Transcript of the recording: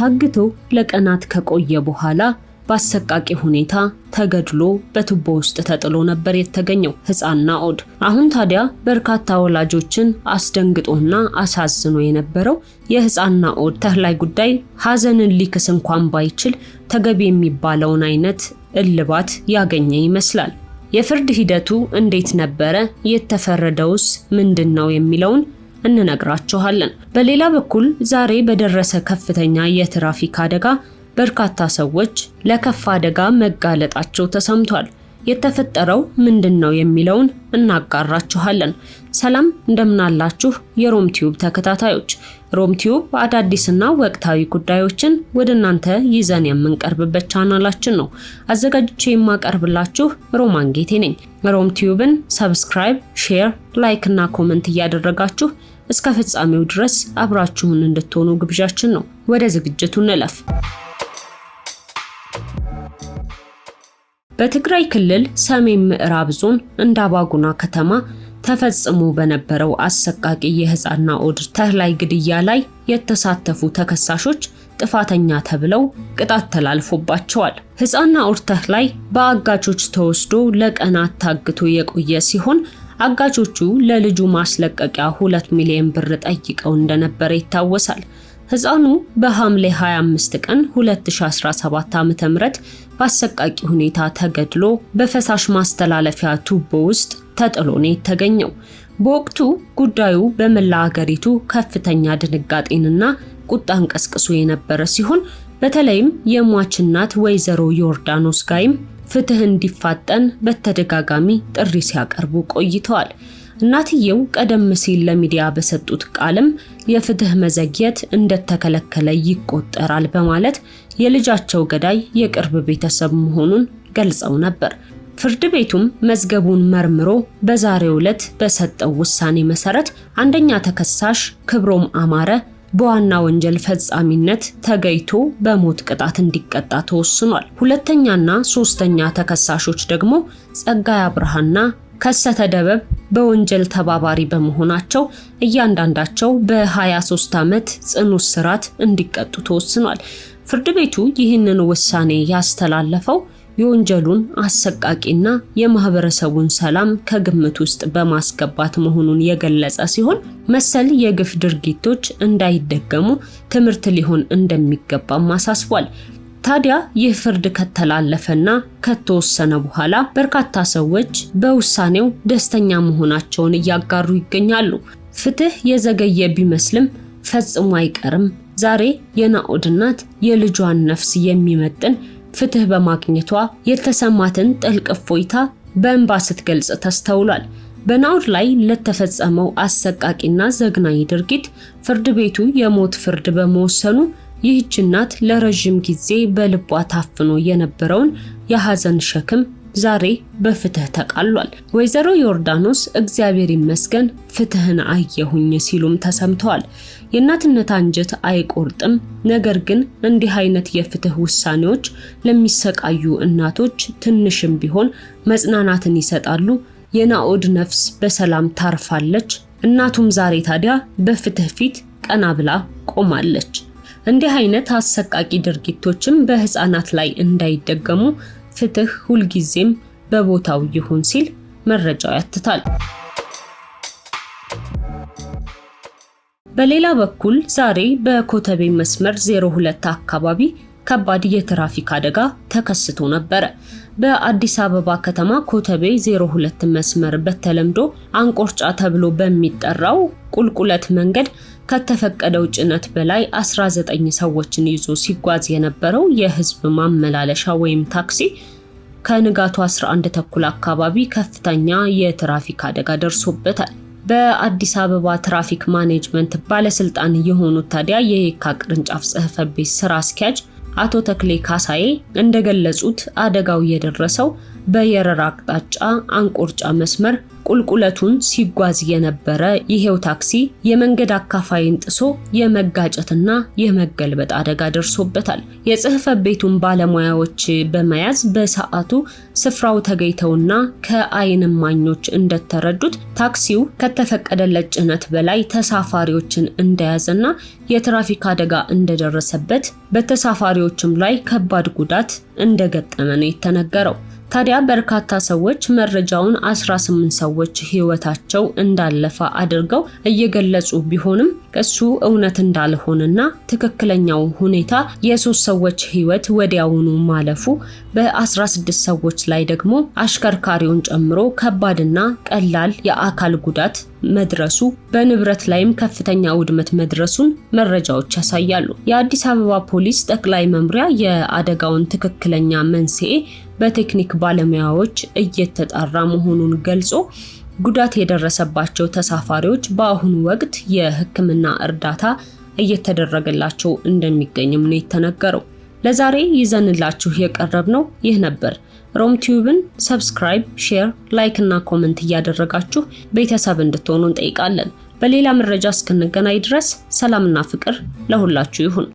ታግቶ ለቀናት ከቆየ በኋላ በአሰቃቂ ሁኔታ ተገድሎ በቱቦ ውስጥ ተጥሎ ነበር የተገኘው ህፃን ናኦድ። አሁን ታዲያ በርካታ ወላጆችን አስደንግጦና አሳዝኖ የነበረው የህፃን ናኦድ ተክላይ ጉዳይ ሀዘንን ሊክስ እንኳን ባይችል ተገቢ የሚባለውን አይነት እልባት ያገኘ ይመስላል። የፍርድ ሂደቱ እንዴት ነበረ? የተፈረደውስ ምንድን ነው? የሚለውን እንነግራችኋለን። በሌላ በኩል ዛሬ በደረሰ ከፍተኛ የትራፊክ አደጋ በርካታ ሰዎች ለከፋ አደጋ መጋለጣቸው ተሰምቷል። የተፈጠረው ምንድን ነው የሚለውን እናጋራችኋለን። ሰላም እንደምናላችሁ የሮም ቲዩብ ተከታታዮች። ሮም ቲዩብ አዳዲስና ወቅታዊ ጉዳዮችን ወደ እናንተ ይዘን የምንቀርብበት ቻናላችን ነው። አዘጋጅቼ የማቀርብላችሁ ሮማን ጌቴ ነኝ። ሮም ቲዩብን subscribe፣ share፣ like እና comment እያደረጋችሁ እስከ ፍጻሜው ድረስ አብራችሁን እንድትሆኑ ግብዣችን ነው። ወደ ዝግጅቱ እንለፍ። በትግራይ ክልል ሰሜን ምዕራብ ዞን እንዳባጉና ከተማ ተፈጽሞ በነበረው አሰቃቂ የህፃን ናኦድ ተክላይ ግድያ ላይ የተሳተፉ ተከሳሾች ጥፋተኛ ተብለው ቅጣት ተላልፎባቸዋል። ህፃን ናኦድ ተክላይ በአጋቾች ተወስዶ ለቀናት ታግቶ የቆየ ሲሆን አጋቾቹ ለልጁ ማስለቀቂያ 2 ሚሊዮን ብር ጠይቀው እንደነበረ ይታወሳል። ህፃኑ በሐምሌ 25 ቀን 2017 ዓ.ም በአሰቃቂ ሁኔታ ተገድሎ በፈሳሽ ማስተላለፊያ ቱቦ ውስጥ ተጥሎ ነው የተገኘው። በወቅቱ ጉዳዩ በመላ አገሪቱ ከፍተኛ ድንጋጤንና ቁጣን ቀስቅሶ የነበረ ሲሆን በተለይም የሟች እናት ወይዘሮ ዮርዳኖስ ጋይም ፍትህ እንዲፋጠን በተደጋጋሚ ጥሪ ሲያቀርቡ ቆይተዋል። እናትየው ቀደም ሲል ለሚዲያ በሰጡት ቃልም የፍትህ መዘግየት እንደተከለከለ ይቆጠራል በማለት የልጃቸው ገዳይ የቅርብ ቤተሰብ መሆኑን ገልጸው ነበር። ፍርድ ቤቱም መዝገቡን መርምሮ በዛሬው ዕለት በሰጠው ውሳኔ መሰረት አንደኛ ተከሳሽ ክብሮም አማረ በዋና ወንጀል ፈጻሚነት ተገይቶ በሞት ቅጣት እንዲቀጣ ተወስኗል። ሁለተኛና ሶስተኛ ተከሳሾች ደግሞ ጸጋይ አብርሃና ከሰተ ደበብ በወንጀል ተባባሪ በመሆናቸው እያንዳንዳቸው በ23 ዓመት ጽኑ እስራት እንዲቀጡ ተወስኗል። ፍርድ ቤቱ ይህንን ውሳኔ ያስተላለፈው የወንጀሉን አሰቃቂና የማህበረሰቡን ሰላም ከግምት ውስጥ በማስገባት መሆኑን የገለጸ ሲሆን መሰል የግፍ ድርጊቶች እንዳይደገሙ ትምህርት ሊሆን እንደሚገባም አሳስቧል። ታዲያ ይህ ፍርድ ከተላለፈና ከተወሰነ በኋላ በርካታ ሰዎች በውሳኔው ደስተኛ መሆናቸውን እያጋሩ ይገኛሉ። ፍትህ የዘገየ ቢመስልም ፈጽሞ አይቀርም። ዛሬ የናኦድ እናት የልጇን ነፍስ የሚመጥን ፍትህ በማግኘቷ የተሰማትን ጥልቅ እፎይታ በእንባ ስትገልጽ ተስተውሏል። በናኦድ ላይ ለተፈጸመው አሰቃቂና ዘግናኝ ድርጊት ፍርድ ቤቱ የሞት ፍርድ በመወሰኑ ይህች እናት ለረዥም ጊዜ በልቧ ታፍኖ የነበረውን የሐዘን ሸክም ዛሬ በፍትህ ተቃሏል። ወይዘሮ ዮርዳኖስ እግዚአብሔር ይመስገን ፍትህን አየሁኝ ሲሉም ተሰምተዋል። የእናትነት አንጀት አይቆርጥም፣ ነገር ግን እንዲህ አይነት የፍትህ ውሳኔዎች ለሚሰቃዩ እናቶች ትንሽም ቢሆን መጽናናትን ይሰጣሉ። የናኦድ ነፍስ በሰላም ታርፋለች። እናቱም ዛሬ ታዲያ በፍትህ ፊት ቀና ብላ ቆማለች። እንዲህ አይነት አሰቃቂ ድርጊቶችም በህፃናት ላይ እንዳይደገሙ ፍትህ ሁልጊዜም በቦታው ይሁን ሲል መረጃው ያትታል። በሌላ በኩል ዛሬ በኮተቤ መስመር 02 አካባቢ ከባድ የትራፊክ አደጋ ተከስቶ ነበረ። በአዲስ አበባ ከተማ ኮተቤ 02 መስመር በተለምዶ አንቆርጫ ተብሎ በሚጠራው ቁልቁለት መንገድ ከተፈቀደው ጭነት በላይ 19 ሰዎችን ይዞ ሲጓዝ የነበረው የህዝብ ማመላለሻ ወይም ታክሲ ከንጋቱ 11:30 አካባቢ ከፍተኛ የትራፊክ አደጋ ደርሶበታል። በአዲስ አበባ ትራፊክ ማኔጅመንት ባለስልጣን የሆኑት ታዲያ የየካ ቅርንጫፍ ጽሕፈት ቤት ስራ አስኪያጅ አቶ ተክሌ ካሳዬ እንደገለጹት አደጋው የደረሰው በየረር አቅጣጫ አንቆርጫ መስመር ቁልቁለቱን ሲጓዝ የነበረ ይሄው ታክሲ የመንገድ አካፋይን ጥሶ የመጋጨትና የመገልበጥ አደጋ ደርሶበታል። የጽህፈት ቤቱን ባለሙያዎች በመያዝ በሰዓቱ ስፍራው ተገኝተውና ከዓይን እማኞች እንደተረዱት ታክሲው ከተፈቀደለት ጭነት በላይ ተሳፋሪዎችን እንደያዘና የትራፊክ አደጋ እንደደረሰበት፣ በተሳፋሪዎችም ላይ ከባድ ጉዳት እንደገጠመ ነው የተነገረው። ታዲያ በርካታ ሰዎች መረጃውን 18 ሰዎች ህይወታቸው እንዳለፈ አድርገው እየገለጹ ቢሆንም፣ እሱ እውነት እንዳልሆነና ትክክለኛው ሁኔታ የ3 ሰዎች ህይወት ወዲያውኑ ማለፉ፣ በ16 ሰዎች ላይ ደግሞ አሽከርካሪውን ጨምሮ ከባድና ቀላል የአካል ጉዳት መድረሱ፣ በንብረት ላይም ከፍተኛ ውድመት መድረሱን መረጃዎች ያሳያሉ። የአዲስ አበባ ፖሊስ ጠቅላይ መምሪያ የአደጋውን ትክክለኛ መንስኤ በቴክኒክ ባለሙያዎች እየተጣራ መሆኑን ገልጾ፣ ጉዳት የደረሰባቸው ተሳፋሪዎች በአሁኑ ወቅት የሕክምና እርዳታ እየተደረገላቸው እንደሚገኝም ነው የተነገረው። ለዛሬ ይዘንላችሁ የቀረብነው ይህ ነበር። ሮም ቲዩብን subscribe፣ share፣ like እና comment እያደረጋችሁ ቤተሰብ እንድትሆኑ እንጠይቃለን። በሌላ መረጃ እስክንገናኝ ድረስ ሰላምና ፍቅር ለሁላችሁ ይሁን።